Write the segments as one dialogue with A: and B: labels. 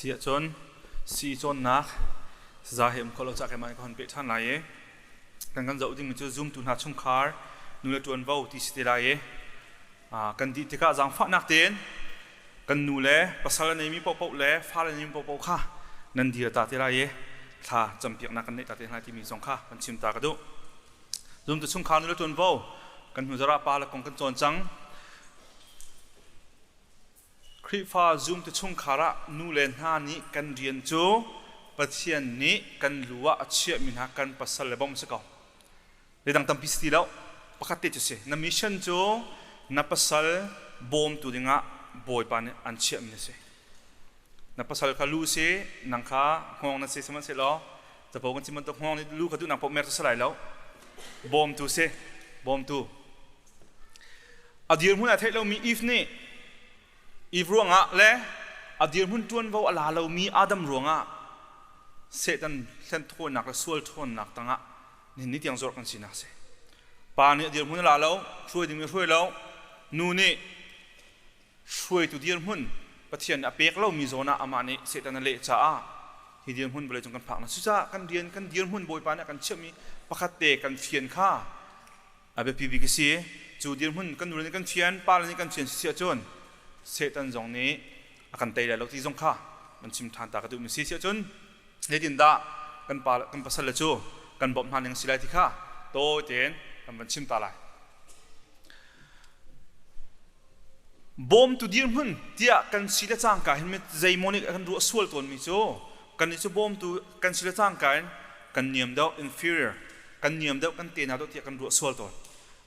A: Si ahcun sii cawnnak saza he um kho lo caah keimah nih ka hon peh ṭhan lai i kan kan zoh dingmi cu zumtu hna chungkhar nu le ṭuanvo ti si te lai i kan dih tikah zaangfahnak tein kan nu le pasal a neimi paohpaoh le fale a neimi paohpaoh kha nan dir ta te lai i thla campiaknak kan neih ta te hna timi zong kha kan chim ta ka duh. Zumtu chungkhar nu le ṭuanvo kan hnu zarah pa le kong kan cawn cang. Khrihfa zumtu chungkhar ah nule hna nih kan rian cu Pathian nih kan lu ah a chiahmi hna kan pasal le bawmh a si ko. Zeidang tampi si ti lo. Pakhat te cu si. Na mission cu na pasal bawmtu dingah Bawipa nih an chiahmi na si. Na pasal kha lu si, nang kha hngawng na si sihmanhsehlaw capo kan chim bantuk hngawng nih lu kha duhnak paoh mer cu si lai lo. Bawmtu si. Bawmtu. A dirhmun a theih lomi Eve nih Eve ruangah le a dirhmun ṭuanvo a la lomi Adam ruangah Satan hlenthawinak le sual ṭhawnnak tangah nihin ni tiang zuarh kan sinak a si. Pa nih a dirhmun a la lo, hruai ding nih a hruai lo, nu nih hruaitu dirhmun Pathian nih a pek lomi zawn ah amah nih Satan a leh caah hi dirhmun vawleicung kan phak na. Cucaah kan rian kan dirhmun Bawipa nih a kan chiahmi pakhat te kan fian kha A biapi bik a si. Cu dirhmun kan nule nih kan fian, pale nih kan fian si ahcun Satan zong nih a kan tei lai lo ti zong kha kan chim ṭhan ta ka duhmi si. Si ahcun zeitindah kan pa kan pasal le cu kan bawmh hna ning a si lai ti kha tawi tein kan van chim ta lai. Bawmtu dirhmun tiah kan si le cangka hin zeimaw nih kan ruah sual tawnmi cu kannih cu bawmtu kan si le cangka in kan niam deuh inferior kan niam deuh kan te na deuh tiah kan ruah sual tawn.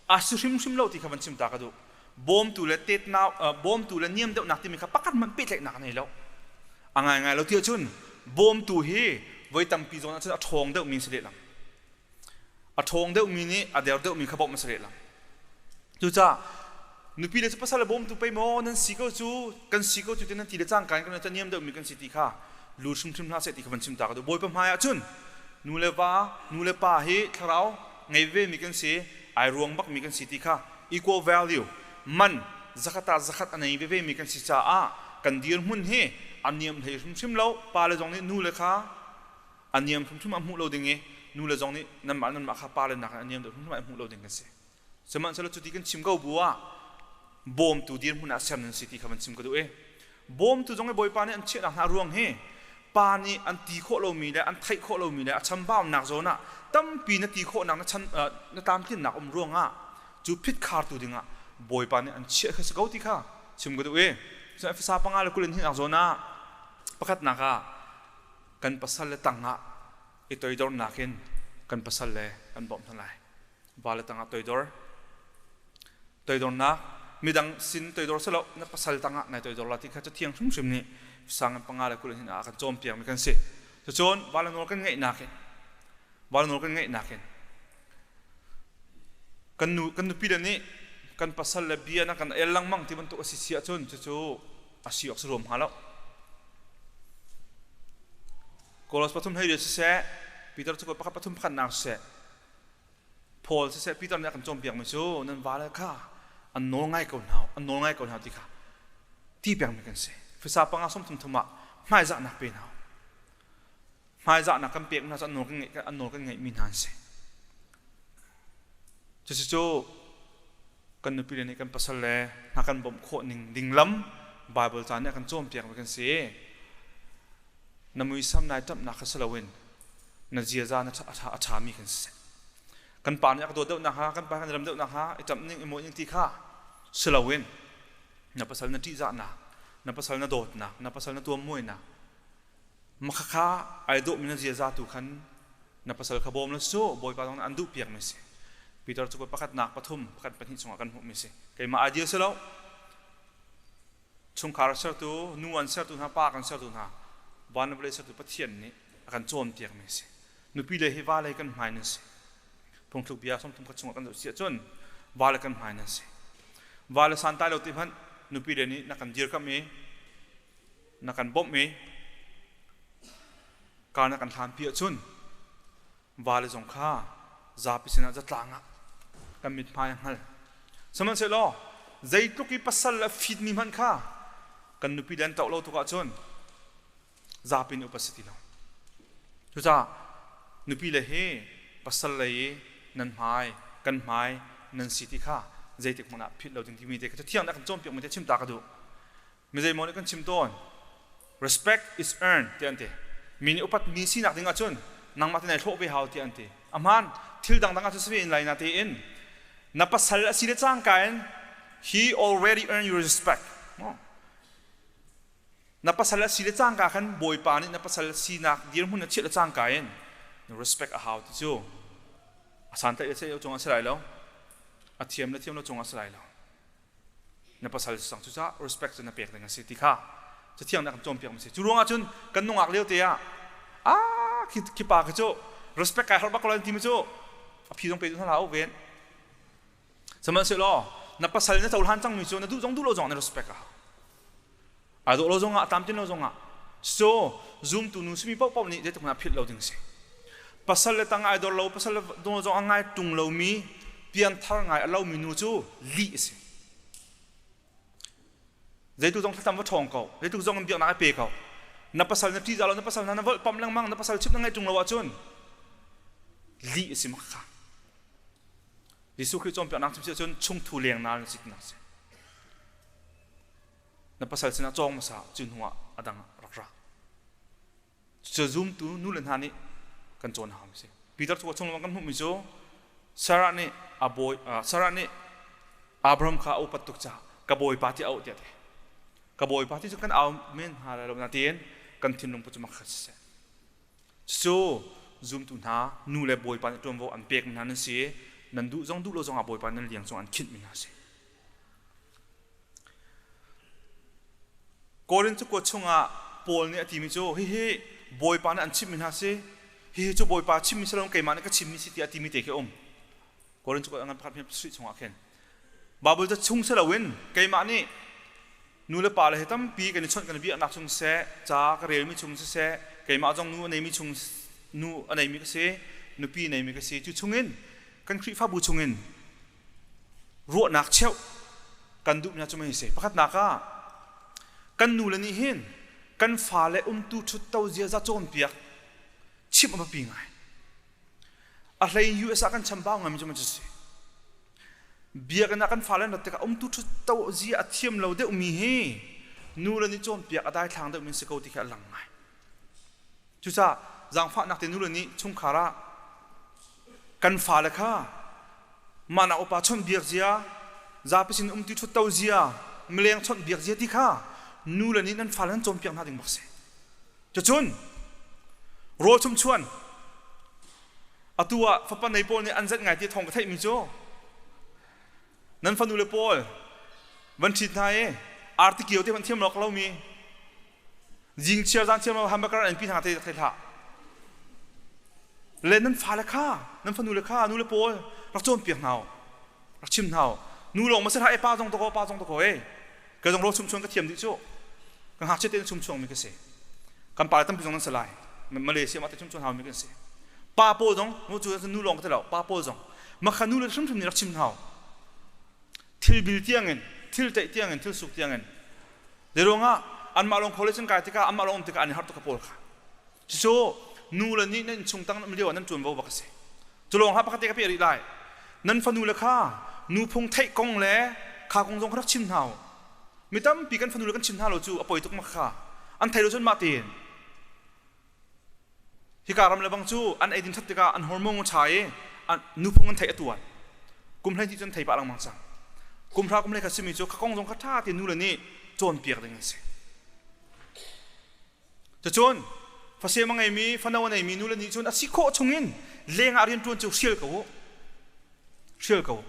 A: A si hrimhrim lo ti kha van chim ta ka duh. Bawmtu le tetnau bawmtu le niam deuhnak timi kha pakhat hmanh pehtlaihnak a nei lo. A ngaingai lo ti ahcun bawmtu hi voi tampi zawn ahcun a ṭhawng deuhmi si lehlam. A ṭhawng deuhmi nih a der deuhmi kha bawmh a si lehlam. Cucaah nupi le cu pasal le bawmtu pei maw nan si ko cu kan si ko cu ti nan ti le cangka in kan ca niam deuhmi kan si ti kha lu hrimhrim hlah seh ti kha van chim ta ka duh. Bawipa hmai ah cun nu le va nu le pa hi thlarau ngei ve mi kan si ai ruang bak mi kan si ti kha equal value man zakhat ah zakhat a nei veve mi kan si caah kan dirhmun hi a niam hlei hrimhrim lo pa le zong nih nu le kha a niam hrimhrim ah hmuh lo ding i nu le zong nih nanmah nanmah kha pa le nakin a niam deuh hrimhrim ah hmuh lo ding kan si. Sihmanhsehlaw cuti kan chim ko bu ah bawmtu dirhmun ah ser nan si ti kha van chim ka duh i bawmtu zong hi Bawipa nih an chiahnak hna ruang hi pa nih an ti khawh lomi le an theih khawh lomi le a chambaunak zawn ah tampi na ti khawhnak na chan na tlamtlinnak um ruangah cu phitkhartu dingah Bawipa nih an chiah kha si ko ti kha chim ka duh i Efesa panga le 22 nak zawn ah pakhatnak ah kan pasal le tangah i toidornak in kan pasal le kan bawmh hna lai. Va le tangah toidor. Toidornak midang sin toidor selo na pasal tangah nai toidor la ti kha cathiang hrimhrim nih sang panga le 20 hin a kan cawnpiak mi kan si. Cucun va le nawl kan ngeihnak in va le nawl kan ngeihnak in kan nu kan nupi le nih kan pasal le bia na kan el lengmang ti bantuk a si si ahcun cucu a si awk si ruam hnga lo. Kolos pathum hei siseh, Peter cu pakhat pathum pakhatnak siseh, Paul siseh Peter nih a kan cawnpiakmi cu nan vale kha an nawl ngai ko hna, an nawl ngai ko hna ti kha ti pengmi kan si. Fisa panga som thum thum ah hmaizahnak pe hna. Hmaizahnak kan pek hna cu an nawl kan ngeih an nawl kan ngeihmi hna an si. Cucu kan nupi le nih kan pasal le hna kan bawmh khawh ning ding lam Bible ca nih a kan cawnpiakmi kan si. Na muisam nai ṭamhnak kha si loin na ziaza na a ṭhami kan si. Kan pa nih a ka dawt deuh nakhnga, kan pa kan ram deuh nakhnga i ṭamh ning i muih ning ti kha si loin na pasal na ṭihzahnak, na pasal na dawtnak, na pasal na tuammuainak, makhakha ai dawhmi na ziaza tu khan na pasal kha bawm la su Bawipa zong nih an duh piakmi si. Peter cu pakhatnak pathum pakhat pahnih chungah kan hmuhmi si. Keimah idea si lo. Chungkhar sertu, nu an sertu hna, pa kan sertu hna, van le vawlei sertu Pathian nih a kan cawnpiakmi si. Nupi le hi va le kan hmai nan si. Phungthluk bia 30 khat chungah kan zoh si ahcun va le kan hmai nan si. Va le santai lo ti hmanh nupi le nih na kan dirkamh i na kan bawmh i kar na kan hlanpi ahcun vale zong kha zapi sinah zatlang ah kan mithmai a hngal. Sihmanhsehlaw zeitluk i pasal a fitmi hmanh kha kan nupi le an ṭoh lo tuk ahcun Zapi nih upat si ti lo. Cucaah nupi le hi pasal lei i nan hmai, kan hmai nan si ti kha zeitik hmanh ah philh lo ding timi te kha Cathiang nih a kan cawnpiakmi te chim ta ka duh. Mi zeimaw nih kan chim tawn. Respect is earned tiah an ti. Mi nih upat mi sinak ding ahcun nangmah te nai hlawh ve hau tiah an ti. A hmaan, thil dangdang ahcun si ve in lai na tein na pasal a si le cangka in he already earned your respect. Na pasal a si le cangka khan Bawipa nih na pasal sinak dirhmun na chiah le cangka in na respect a hau ti cu a santlaih le ceih cung ah si lai lo. A thiam le thiam lo cung ah si lai lo. Na pasal sang cu cah respect cu na pek ding a si ti kha cathiang nih a kan cawnpiak mi si. Cu ruangah cun kan nungak lio te ah ah khi khi pa khi cu respect kai harh bak ko lai ti mi cu a phi zong pe duh hna hlah u ven. Sihmanhsehlaw na pasal na cohlan cangmi cu na duh zong duh lo zong na respect a hau. Aa dawh lo zongah a tlamtlin lo zongah so zumtu nu simi paohpaoh nih zeitluk hmanh ah philh lo ding a si. Pasal le tang ai dor lo, pasal le dawr zong a ngai ṭung lomi, pianthar ngai a lomi nu cu lih a si. Zeitu zong thlacam va ṭhawng ko, zeitu zong in biaknak ai pe ko. Na pasal na ṭihzah lo, na pasal hna na volhpamh lengmang, na pasal chimh na ngaih ṭung lo ahcun lih a si mak kha. Jesuh Khrih cawnpiaknak chim si ahcun chungthu lengnaal na si tinak a si. Na pasal sinah cawng hmasa cu hnuah a dang rak ra. Cu zumtu nu le hna nih kan cawn hau mi si. Peter cu chung kan hmuhmi cu Sarah nih a bawi Sarah nih Abraham kha a upat tuk caah ka bawipa ti a auh tiah ti. Ka bawipa ti cu kan au men hna lai lo nain kan thinlung put cu makhat siseh. Cucu zumtu hna nu le bawipa nih ṭuanvo an pek mi hna nan si. Nan duh zong duh lo zong ah bawipa nan liang cung an khinh mi hna si. Korin cakuat chungah Paul nih a timi cu hihi Bawipa nih an chimhmi hna si, hihi cu Bawipa chimmi si lo keimah nih ka chimmi si tiah a timi te khi a um. Korin cakuat a ngan pakhat hme chungah khin. Bible ca chung si loin keimah nih nu le pa le he tampi kan i chawnh kan i biaknak chung siseh, ca ka relmi chung siseh, keimah zong nu a neimi chung nu a neimi ka si, nupi neimi ka si. Cu chungin kan Khrihfabu chungin ruahnak cheuh kan duh hna cu mei si. Pakhatnak ah kan nule nih hin kan fale umtu ṭhutto ziaza cawnpiak chimh a biapi ngai. A hlei US ah kan chambau ngaimi cu si. Biakinn ah kan fale an rat tikah umtu ṭhutto zia a thiam lo deuhmi hi nule nih cawnpiak a daithlang deuhmi si ko ti khi a lang ngai. Cucaah zaangfahnak te nule nih chungkhar ah kan fale kha mah nak upa chawnhbiak zia, zapi sin umti ṭhutto zia, mileng chawnhbiak zia ti kha nule nih nan fale nan cawnpiak hna ding bak si. Cucun rawl chumchuan atu ah fapa nei pawl nih an zenh ngai ti thawng ka theihmi cu nan fanule pawl van ṭhit hna i arti kio te hmanh thiam lawk lomi Zing chiar zan chiar hamburger an pi hna te thei hlah. Le nan fale kha, nan fanu le kha, nu le pawl rak cawnpiak hna u. Rak chim hna u. Nu lawng ma si hlah e pa zong to ko, pa zong to ko e. Ka zong ro chum chuan ka thiam dih cu. Ka ngakchia tein chum chuang mi ka si. Kan pa le tampi zong nan si lai. Malaysia ma te chum chuan hau mi kan si. Pa pawl zong, nu cu nu lawng ka ti lo, pa pawl zong. Makha nu le hrimhrim nih rak chim hna u. Thil bil tiangin, thil teih tiangin, thil suk tiangin Zeiruangah anmah lawng college an kai tikah anmah lawng um tikah an i harh tuk pawl kha. Cucu nu le nih nan innchung tang nan um lio ah nan ṭuanvo bak a si. Cu lawng hlah pakhat te ka peh rih lai. Nan fanu le kha nuphung theih kong le kha kong zong kha rak chim hna u. Mi tampi kan fanu le kan chim hna lo cu a poi tuk ma kha. An thei lo cun mah tein. Hika ram le bang cu an eidin ṭhat tikah an hormone a ṭha i nuphung an theih a tuan. Kum 12 cun thei pah lengmang cang. Kum hra kum hlei khat simi cu kha kong zong kha ṭha tein nule nih cawnpiak ding an si. Cucun fasem a ngeimi, fano a neimi nule nih cun a si khawh chungin leng ah rianṭuan cu hrial ko u. Hrial ko u.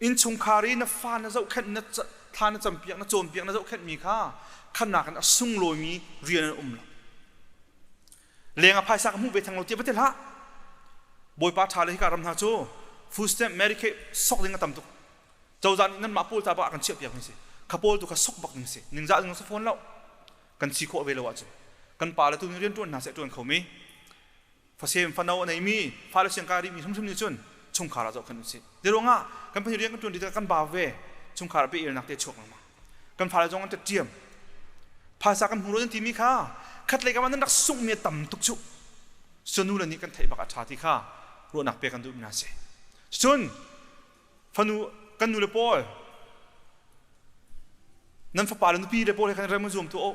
A: Innchungkhar i na fa na zohkhenh, na thla na campiak, na cawnpiak, na zohkhenhmi kha khannak in a sunglawimi rian an um lo. Leng ah phaisa ka hmuh ve theng lo tiah va ti hlah. Bawipa ṭha le hika ram hna cu food stamp Medicaid sok ding a tam tuk. Cozah nih nanmah pawl ta bak ah kan chiahpiak mi si. Kha pawl tu kha sok bak ding si. Ningzah ding si fawn lo. Kan si khawh ve lo ahcun. Kan pa le tu nih rian ṭuan hna seh ṭuan kho mi. Fasem fano a neimi fale siangkai rihmi hrimhrim nih cun chungkhar ah zohkhenh usih. Ti ruangah kan pahnih rian kan ṭuan tikah kan ba ve chungkhar ah pe-elnak te chuak lengmang. Kan fale zong an ṭetṭiam. Phaisa kan hmu lo nan timi kha Khat lei kam ah nan rak sunghmi a tam tuk cu. Cu nu le nih kan theih bak a ṭha ti kha ruahnak pek kan duhmi hna si. Cun fanu kan nu le pawl nan fapa le nupi le pawl he khan rem zuam tu o.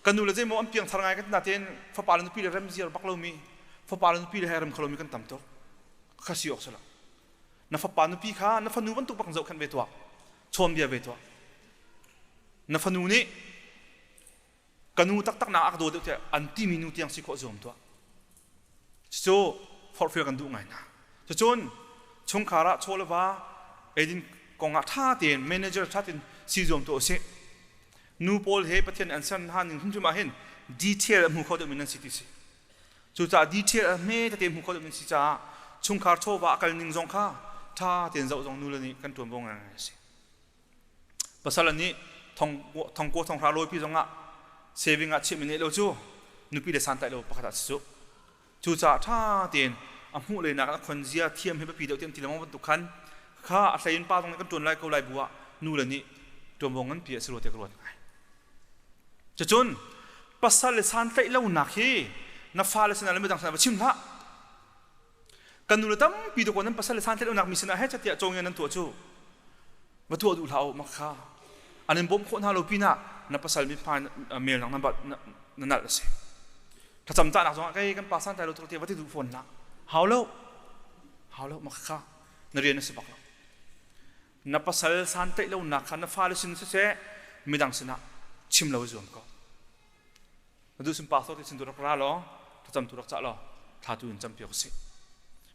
A: Kan nu le zeimaw an piangthar ngai kan natein fapa le nupi le rem ziar bak lomi fapa le nupi le he rem kho lomi kan tam tuk. Kha si awk si lo. Na fapa nupi kha na fanu bantuk bak zohkhenh ve tuah. Chawn bia ve tuah. Na fanu nih ka nu taktak nak a ka daw deuh tiah an timi nu tiang si khawh zuam tuah. Cucu forhfial kan duh ngai hna. Cucun chungkhar ah chaw le va eidin kong ah ṭha tein manager ṭha tein si zuam tuah usih. Nu pawl he Pathian an ser hna ning hrimhrim ah hin detail a hmu kho deuhmi nan si ti si. Cucaah detail a hme tete hmu kho deuhmi nan si caah chungkhar chawva a kal ning zong kha ṭha tein zoh zong nule nih kan ṭuanvo ngai a si. Pasal nih thongkua thonghra lawipi zongah saving ah chiahmi neih lo cu nupi le santlaih lo pakhat ah si cu. Cucaah ṭha tein a hmuh leinak a khon zia thiam hi biapi deuh ti an ti lengmang bantuk khan kha a hlei in pa zong nih kan ṭuan lai ko lai bu ah nu le nih ṭuanvo nganpi a si rua tiah ka ruat ngai. Cucun pasal le santlaih lonak hi na fale sinah le midang sinah va chim hlah. Kan nu le tampi dawkaw nan pasal le santlaih lonak mi sinah he catiah cawngia nan tuah cu va tuah duh hlah u mak kha an in bawmh khawh hna lo pinah na pasal mithmai mel nang na nalh a si. Thlacam cahnak zongah kei kan pa santlai lo tuk tiah va ti duh fawn hlah. Hau lo. Hau lo mak kha na rian a si bak lo. Na pasal santlaih lonak kha na fale sin siseh midang sinah chim lo i zuam ko. Na duh sin pastor ti sin tu rak ra law thlacam tu rak cah law thla tu in cam piak usih.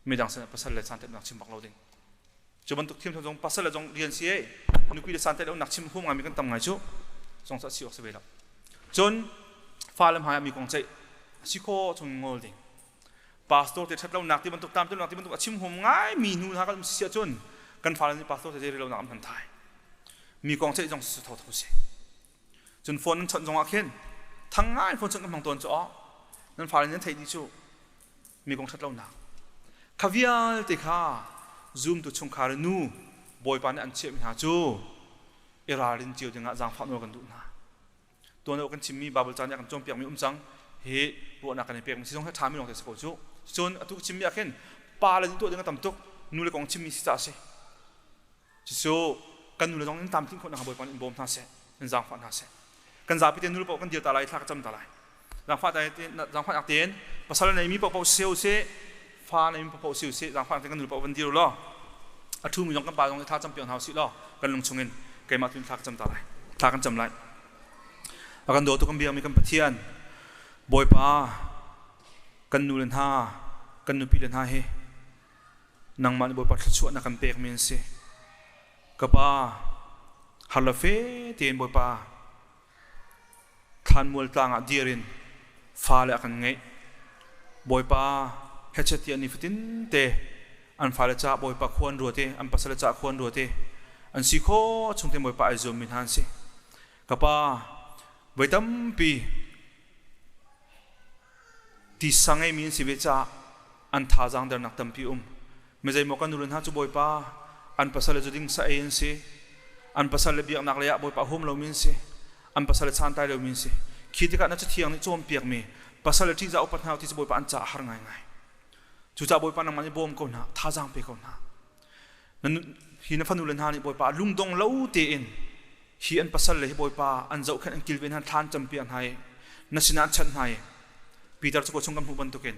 A: Midang sinah pasal le santlaihnak chim bak lo ding. Cu bantuk thiam zong pasal le zong rian si ei nupi le santlaih lonak chim huam ngaimi kan tam ngai cu zong sa si awk si ve lo. Cun fale hmai ah mi kong ceih si kho chung ngol ding. Pastor te ṭhat lonak ti bantuk tam lonak ti bantuk a chim huam ngai mi hnu hna kan um si ahcun kan fale nih pastor te zei lo nak an hman thai. Mi kong ceih zong si tho tho si. Cun phone nan chawnh zongah khin thang ngai phone chawnh kan hmang tawn cu aw nan fale nan theih dih cu mi kong ṭhat lonak kha vialte kha zumtu chungkhar nu Bawipa nih an chiahmi hna cu i ralrin cio dingah zaangfah nawl kan duh hna. Tuan deuh kan chimmi Bible ca nih a kan cawnpiakmi um cang hi ruahnak kan i pekmi si zong hi a ṭhami lawng te si ko cu. Cun atu chimmi ah khin pa le nih tuah ding a tam tuk nu le kong chimmi si caah a si. Cucu kan nule zong in tlamtlinh khawh nakhnga Bawipa nih in bawm hna seh, in zaangfah hna seh. Kan zapi te nule paoh kan dir ta lai, thla ka cam ta lai. Zaangfahnak tein pasal neimi paohpaoh si usih, fa neimi paohpaoh si usih, zaangfahnak tein kan nule paoh van dir u law, a ṭhumi zong kan pa zong nih thla cam piak hna usih law, kan lung chungin keimah tu in thla ka cam ta lai. Thla kan cam lai. A kan dawtu kan biakmi kan Pathian, Bawipa, kan nule hna, kan nupi le hna hi Nangmah nih Bawipa thluachuah na kan pekmi an si. Ka pa, har le fe tein Bawipa thlanmual tlang ah dir in fale a kan ngeih. Bawipa hechet tiah nifatin te an fale caah Bawipa khua an ruat i an pasal caah khua an ruat i an si khawh chung te Bawipa ai zuammi hna an si. Ka pa, voi tampi tisa ngeimi an si ve caah an thazaang dernak tampi um. Mi zeimaw kan nule hna cu Bawipa an pasal le zuding sa ei an si. An pasal le biaknak lei ah Bawipa huam lomi an si. An pasal le santlai lomi an si. Khi tikah na cathiang nih cawnpiakmi pasal le ṭihzah upat hna ti cu Bawipa an caah a har ngaingai. Cucaah Bawipa nangmah nih bawm ko hna, thazaang pe ko hna. Hi na fanule hna nih Bawipa lungdong lo tein hi an pasal le hi Bawipa an zohkhenh an kilven hna thlan campiak hna i na sinah an chanh hna i Peter cu chung kan hmuh bantukin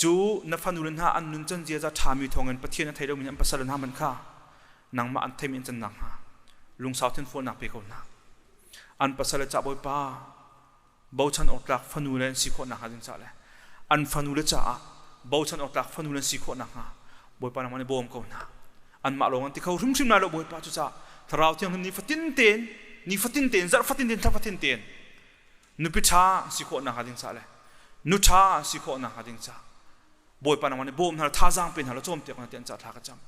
A: cu na fanule hna an nun can ziaza ṭhami thawngin Pathian a thei lomi an pasal hna hmanh kha nangmah an theimi an can nakhnga lungsau thinfualnak pe ko hna. An pasal le ca Bawipa bochan awk tlak fanu le an si khawh nakhnga ding caah le an fanu le caah bochan awk tlak fanu le an si khawh nakhnga Bawipa nangmah nih bawm ko hna. Anmah lawng an ti kho hrimhrim lai lo Bawipa cucaah Thlarau Thianghlim ni fatin tein ni fatin tein zarh fatin tein thla fatin tein nupi ṭha si khawh nakhnga ding caah le nu ṭha si khawh nakhnga ding caah Bawipa nangmah nih bawm hna thazaang pe hna law cawnpiak hna tiah an caah thla ka cam.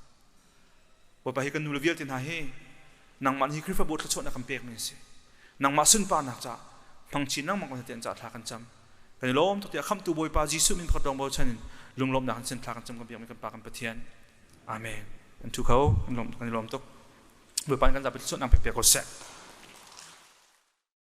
A: Bawipa hi kan nule vialte hna hi nangmah nih hi Khrihfabu thluachuah na kan pekmi an si. Nangmah sunparnak caah hmang chin lengmang ko hna tiah an caah thla kan cam. Kan i lawm tuk tiah khamhtu Bawipa Jesuh min pakhat lawng bochan in lunglawmhnak in sin thla kan cam kan biakmi kan Pa kan Pathian. Amen. Kan thu kho, kan i lawm tuk. Bawipa nih kan zapi thluachuah nang pek piak ko seh.